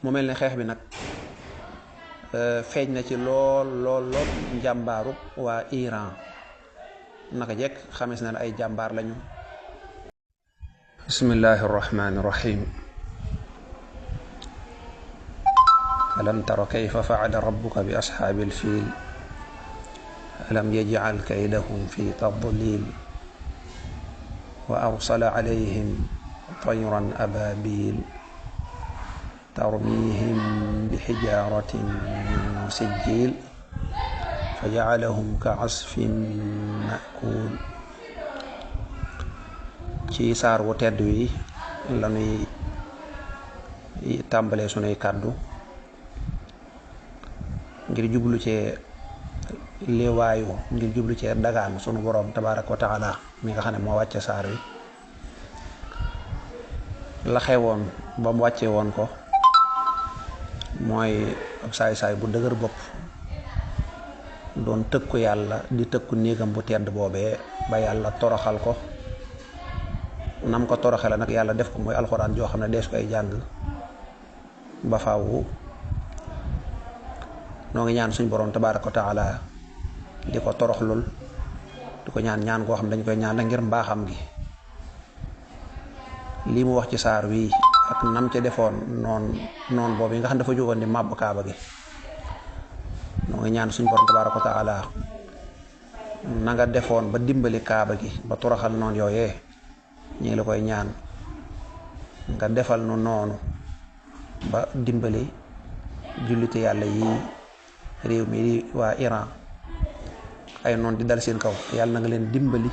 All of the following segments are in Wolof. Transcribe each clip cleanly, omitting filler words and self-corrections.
mu mel ne xeex bi nag feeñ na ci lool njàmbaaru waa Iran. naka jekk xames na ay jàmbaar lañu. bismillahi irrahmani irrahim. alam tara kayfa faala rabbuka bi ashaabi ilfiil alam yajcal kaydahum fi tadlil wa arsala calayhim tayran ababil tarmihim bixijaaratin min sijjiil fa jacalahum ka casfin makuul. ci saar wu tedd wi lanuy tàmbalee sunuy kàddu ngir jublu cee liwaayu ngir jublu cee dagaan sunu boroom tabaaraka wa taala mi nga xam ne moo wàcce saar wi. la xewoon ba mu wàcce woon ko mooy ab saay-saay bu dëgër bopp doon tëkku yàlla di tëkku néegam bu tedd boobee ba yàlla toroxal ko. nam ko toroxale nag yàlla def ko mooy alxuraan joo xam ne dees koy jàng ba faawu. noo ngi ñaan suñ boroom tabaaraka wa taala di ko toroxlul di ko ñaan koo xam ne dañ koy ñaan ngir mbaaxam gi. lii mu wax ci saar wi ak nam ca defoon noon boobu yi nga xam dafa jógoon di màbb kaaba gi. noo ngi ñaan suñ boroom tabaaraka wa taala na nga defoon ba dimbali kaaba gi ba toroxal noon yooyee ñu ngi la koy ñaan nga defal nu noonu ba dimbali jullite yàlla yi réew mi di waa Iran ay noon di dal seen kaw yàlla na nga leen dimbali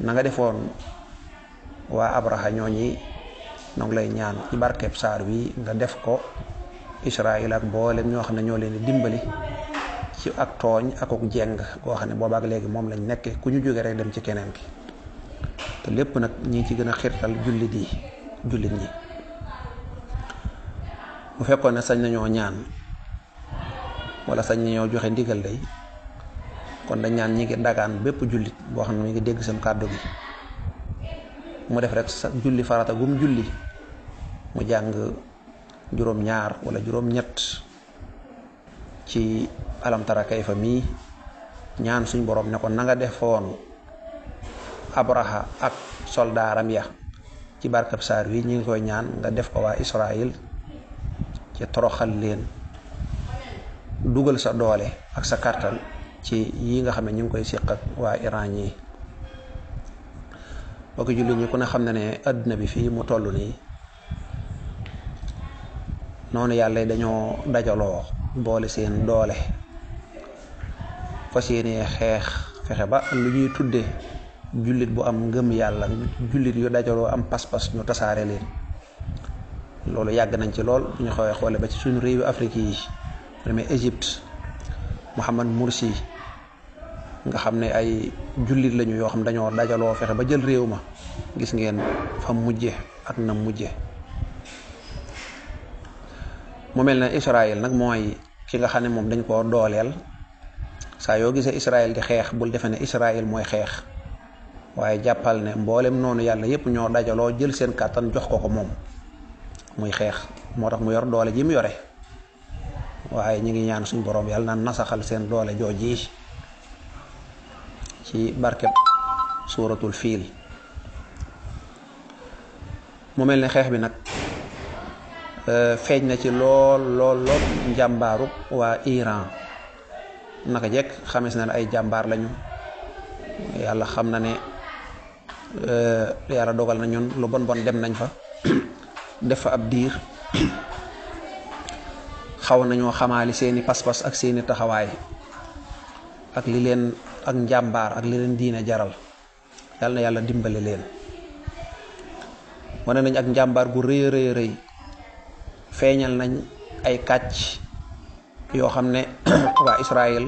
na nga defoon waa Abraha ñooñi noo ngi lay ñaan ci barkeb saar wi nga def ko Israël ak mboolem ñoo xam ne ñoo leen di dimbali ci ak tooñ ak jeng goo xam ne boobaak léegi moom lañ nekke ku ñu jógee rek dem ci keneen ki te lépp nag ñi ci gën a xirtal jullit ñi. bu fekkoon ne sañ nañoo ñaan wala sañ nañoo joxe ndigal day kon dañ ñaan ñi ngi dagaan bépp jullit boo xam ne mi ngi dégg seen kàddu gi mu def rek sa julli farata gum julli mu jàng juróom-ñaar wala juróom-ñett ci alam tara kayfa mii ñaan suñ boroom ne ko na nga defoon Abraha ak soldaaram ya ci barkab saar wi ñu ngi koy ñaan nga def ko waa Israël ci toroxal leen dugal sa doole ak sa kàttan ci yi nga xam ne ñu ngi koy séq ak waa Iran yi. boo ko julli ñi ku ne xam ne àdduna bi fii mu toll nii noonu yàlla dañoo dajaloo boole seen doole fas yéene xeex fexe ba lu ñuy tudde jullit bu am ngëm yàlla jullit yu dajaloo am pas-pas ñu tasaare leen. loolu yàgg nañ ci lool bu ñu xawee xoole ba ci suñu réewu Afrique yi premier Égypte Mohamed Morsi nga xam ne ay jullit lañu yoo xam dañoo dajaloo fexe ba jël réew ma gis ngeen fa mujje ak na mujje. mu mel ne Israël nag mooy ki nga xam ne moom dañ koo dooleel. saa yoo gisee Israël di xeex bul defe ne Israël mooy xeex waaye jàppal ne mboolem noonu yàlla yépp ñoo dajaloo jël seen kàttan jox ko moom muy xeex moo tax mu yor doole ji mu yore. waaye ñu ngi ñaan suñ boroom yàlla na nasaxal seen doole jooji ci barkeb suuratul fiil. mu mel ne xeex bi nag feeñ na ci lool njàmbaaru waa Iran. naka jekk xames na ay jàmbaar lañu. yàlla xam na ne yàlla dogal na ñun lu bon dem nañ fa def fa ab diir xaw nañoo xamaali seeni pas-pas ak seeni taxawaay ak li leen ak njàmbaar ak li leen diine jaral. yàlla na yàlla dimbale leen. wane nañ ak njàmbaar gu rëy feeñal nañ ay kàcc yoo xam ne waa Israël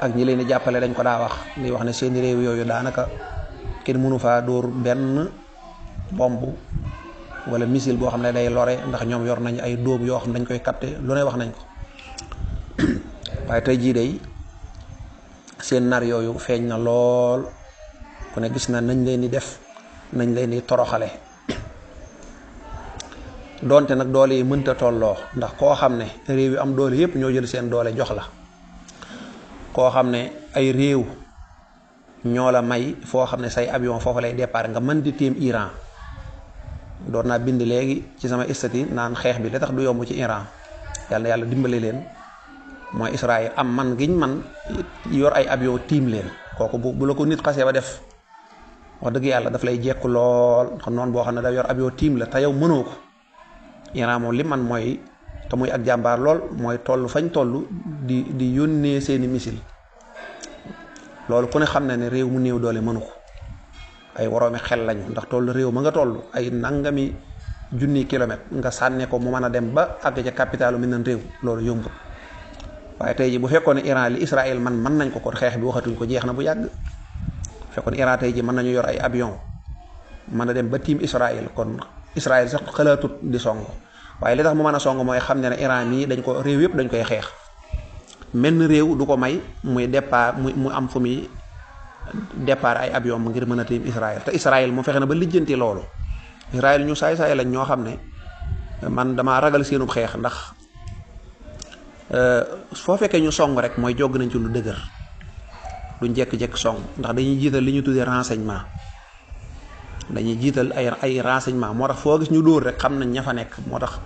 ak ñi leen di jàppale dañ ko daa wax li wax ne seeni réew yooyu daanaka kenn mënu faa dóor benn bomb wala missile boo xam ne day lore ndax ñoom yor nañ ay dóom yoo xam ne dañ koy capter lu ne wax nañ ko. waaye tey jii day seen nar yooyu feeñ na lool ku ne gis na nañ leen di def nañ leen di toroxale. donte nag doole yi mënta tolloo ndax koo xam ne réew yi am doole yépp ñoo jël seen doole jox la, koo xam ne ay réew ñoo la may foo xam ne say avion foofu lay départ nga mën di tiim Iran. doon naa bind léegi ci sama istati naan xeex bi li tax du yomb ci Iran yàlla dimbale leen mooy Israël am man giñ man yor ay avion tiim leen. kooku bu la ko nit xasee ba def wax dëgg yàlla daf lay jekku lool xam noonu boo xam ne da yor avion tiim la te yow mënoo ko. Iran moom li man mooy te muy ak jàmbaar lool mooy toll fañ toll di yónnee seeni missile. loolu ku ne xam na ne réew mu néew doole mënu ko, ay woroomi xel lañu ndax toll réew ma nga toll ay nangami junni kilomètre nga sànne ko mu mën a dem ba àgg ca capitalu meneen réew loolu yombut. waaye tey ji bu fekkoon ne Iran li Israël mën nañ ko kon xeex bi waxatuñ ko jeex na bu yàgg. bu fekkoon Iran tey ji mën nañu yor ay avion mën a dem ba tiim Israël kon Israël sax xalaatut di song. waaye li tax mu mën a song mooy xam ne Iran mii dañ ko réew yëpp dañ koy xeex. menn réew du ko may muy départ mu am fu muy départ ay avion ngir mën a tiim Israël te Israël mu fexe na ba lijjanti loolu. Israël ñu saay-saay lañ ñoo xam ne man damaa ragal seenub xeex ndax foo fekkee ñu song rek mooy jog nañ ci lu dëgër duñ jekk-jekk song ndax dañuy jiital li ñu tuddee renseignement. dañuy jiital ay renseignement moo tax foo gis ñu dóor rek xam nañ ña fa nekk. moo tax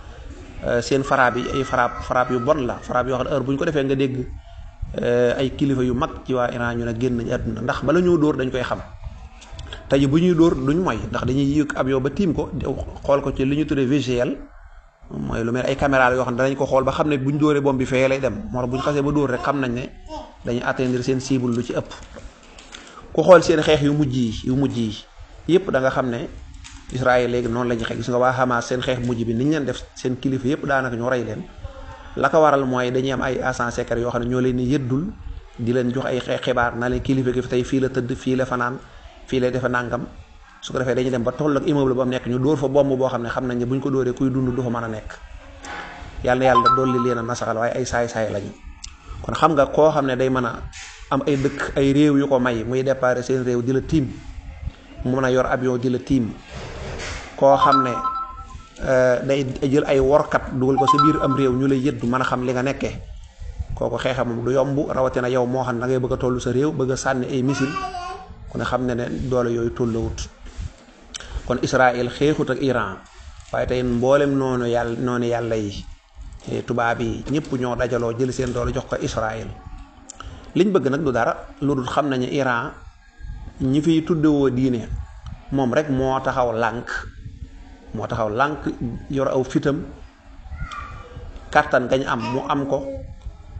seen frappe yi ay frappe yu bon la, frappe yoo xam ne heure bu ñu ko defee nga dégg ay kilifa yu mag ci waa Iran ñu ne génn nañ àdduna ndax bala ñoo dóor dañ koy xam. tey bu ñuy dóor duñ moy ndax dañuy yëg avion ba tiim ko xool ko ci li ñu tuddee visuel mooy lu mel ay caméra la yoo xam ne danañ ko xool ba xam ne buñ dóoree bomb bi fee lay dem. moo tax bu ñu xasee ba dóor rek xam nañ ne dañuy atteindre seen cible lu ci ëpp. ku xool seen xeex yu mujj yi yëpp da nga xam ne Israël léegi noonu la ñuy xeex. gis nga waa Hamas seen xeex mujj bi niñ leen def seen kilifa yëpp daanaka ñu rey leen. la ko waral mooy dañuy am ay agents secrets yoo xam ne ñoo leen di yëddul di leen jox ay xibaar na leen kilifa gi fi tey fii la tëdd fii la fanaan fii lay defe nangam. su ko defee dañuy dem ba toll ak immeuble ba mu nekk ñu dóor fa bomb boo xam ne xam nañ ne buñ ko dóoree kuy dund du fa mën a nekk. yàlla dolli leen a nasaxal waaye ay saay-saay lañu. kon xam nga koo xam ne day mën a am ay dëkk ay réew yu ko may muy départ seen réew di la tiim mu mën a yor avion di la tiim. koo xam ne day jël ay workat dugal ko sa biir am réew ñu lay yëddu mën a xam li nga nekkee kooku xeexa moom du yomb rawatina yow moo xam ne da ngay bëgg a toll sa réew bëgg a sànni ay missile ku ne xam ne doole yooyu tollawut. kon Israël xeexut ak Iran waaye tey mboolem noonu yàlla yi tubaab yi ñëpp ñoo dajaloo jël seen doole jox ko Israël. liñ bëgg nag du dara lu dul xam nañu Iran ñi fiy tuddewoo diine moom rek moo taxaw lànk yor aw fitam kattan gañ am mu am ko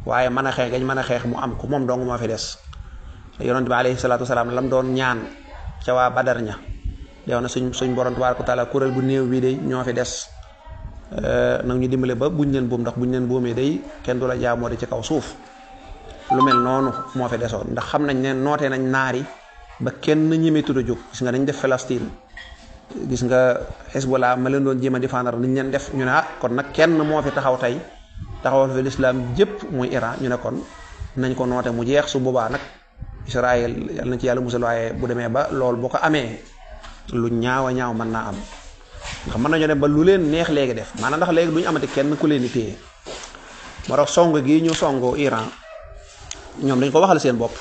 waaye mën a xeex gañ mën a xeex mu am ko moom dong moo fi des. yonent bi alayhi salaatu wasalaam lam doon ñaan ca waa Badar ña yow na suñ borom tabaaraka wa taala kuréel bu néew bii day ñoo fi des nag ñu dimbale ba buñ leen buum ndax buñ leen buumee day kenn du la jaamoo di ci kaw suuf. lu mel noonu moo fi desoon ndax xam nañ ne noote nañ naari ba kenn ñemetu a jóg. gis nga dañ def Palestine gis nga Hezbollah ma leen doon jéem a défendre niñ leen def ñu ne kon nag kenn moo fi taxaw tey taxawal fi lislaam jëpp muy Iran ñu ne kon nañ ko noote mu jeex. su boobaa nag Israël yal na ci yàlla musal waaye bu demee ba loolu boo ko amee lu ñaaw mën naa am ndax mën nañoo dem ba lu leen neex léegi def maanaam ndax léegi duñu amati kenn ku leen di téye. moo tax song gi ñu songoo Iran ñoom dañ ko waxal seen bopp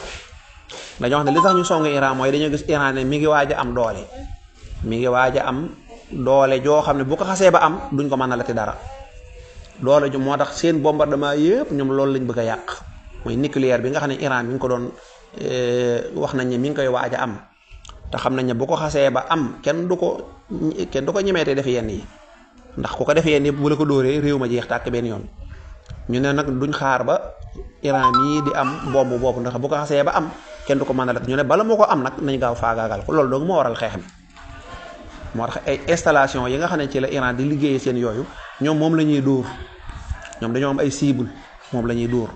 dañoo wax ne li tax ñu song Iran mooy dañoo gis Iran ne mi ngi waaj a am doole joo xam ne bu ko xasee ba am duñ ko mën a lati dara. doole ju moo tax seen bombardement yëpp ñoom loolu lañ bëgg a yàq mooy nucléaire bi nga xam ne Iran mi ngi ko doon wax nañ ne mi ngi koy waaj a am te xam nañ ne bu ko xasee ba am kenn du ko ñemeetee def yenn yi ndax ku ko def yenn yi bu la ko dóoree réew ma jeex tàkk benn yoon. ñu ne nag duñ xaar ba Iran yi di am bomb boobu ndax bu ko xasee ba am kenn du ko mën a lat ñu ne bala moo ko am nag nañ gaaw faagaagal ko loolu doog moo waral xeex mi. moo tax ay installation yi nga xam ne ci la Iran di liggéeyee seen yooyu ñoom moom la ñuy dóor ñoom dañoo am ay cible moom la ñuy dóor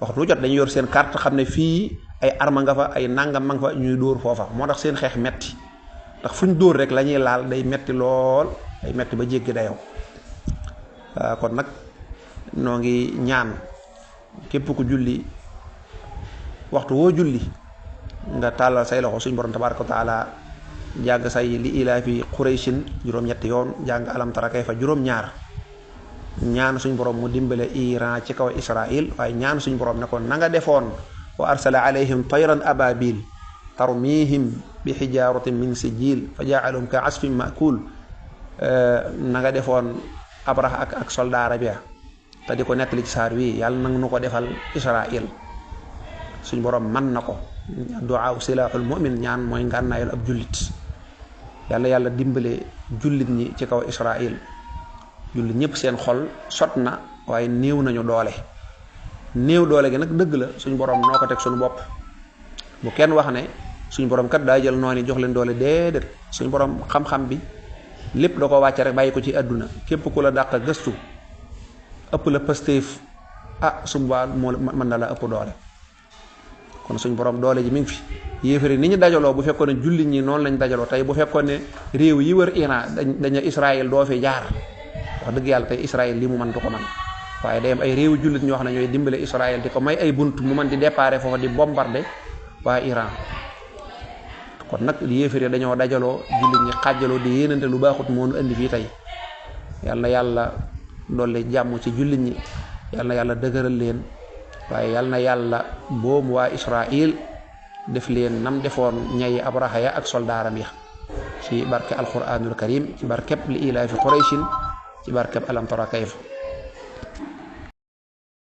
waxtu lu jot dañuy yor seen carte xam ne fii ay arma nga fa ay nangam ma nga fa ñuy dóor foofa. moo tax seen xeex metti ndax fuñ dóor rek la ñuy laal day metti lool day metti ba jéggi dayoo. kon nag noo ngi ñaan képp ku julli waxtu woo julli nga tàllal say loxo suñ borom tabaaraka wa taala jàng say li ilaafi qurayshin juróom-ñetti yoon jàng alam tara kayfa juróom-ñaar ñaan suñ borom mu dimbale Iran ci kaw Israël waaye ñaan suñ borom ne ko na nga defoon wa arsala alayhim tayran ababil tarmihim bi hijaratin min sijil fa ja'alhum ka asfin ma'kul na nga defoon Abraha ak soldaara bi te di ko nettali ci saar wi yàlla nag nu ko defal Israël suñ borom man na ko. du'a silahul mu'min ñaan mooy ngànnaayul ab jullit yàlla dimbale jullit ñi ci kaw Israël jullit ñëpp seen xol sot na waaye néew nañu doole gi nag dëgg la suñ borom noo ko teg suñu bopp bu kenn wax ne suñ borom kat daa jël noonu jox leen doole déedéet suñ borom xam-xam bi lépp da ko wàcce rek bàyyi ko ci àdduna képp ku la dàq gëstu ëpp la pastéef suba moo mën na la ëpp doole kon suñ borom doole ji mi ngi fi yéefari ni ñu dajaloo bu fekkoon ne jullit ñi noonu lañ dajaloo tey bu fekkoon ne réew yi wër Iran dañu Israël doo fi jaar wax dëgg yàlla tey Israël li mu mën du ko man waaye day am ay réewu jullit ñoo xam ne ñooy dimbale Israël di ko may ay bunt mu mën di déparé foofa di bombardé waa Iran kon nag yéefari dañoo dajaloo jullit ñi xàjjaloo di yéenante lu baaxut moo nu indi fii tey yàlla dolli jàmm ci jullit ñi yàlla dëgëral leen waaye yàlla boobu waa Israël def leen nam defoon ñayi Abraha ya ak soldaaram ya ci barke alquranul karim ci barkeb li ilaafi qurayshin ci barkeb alam tara kayfa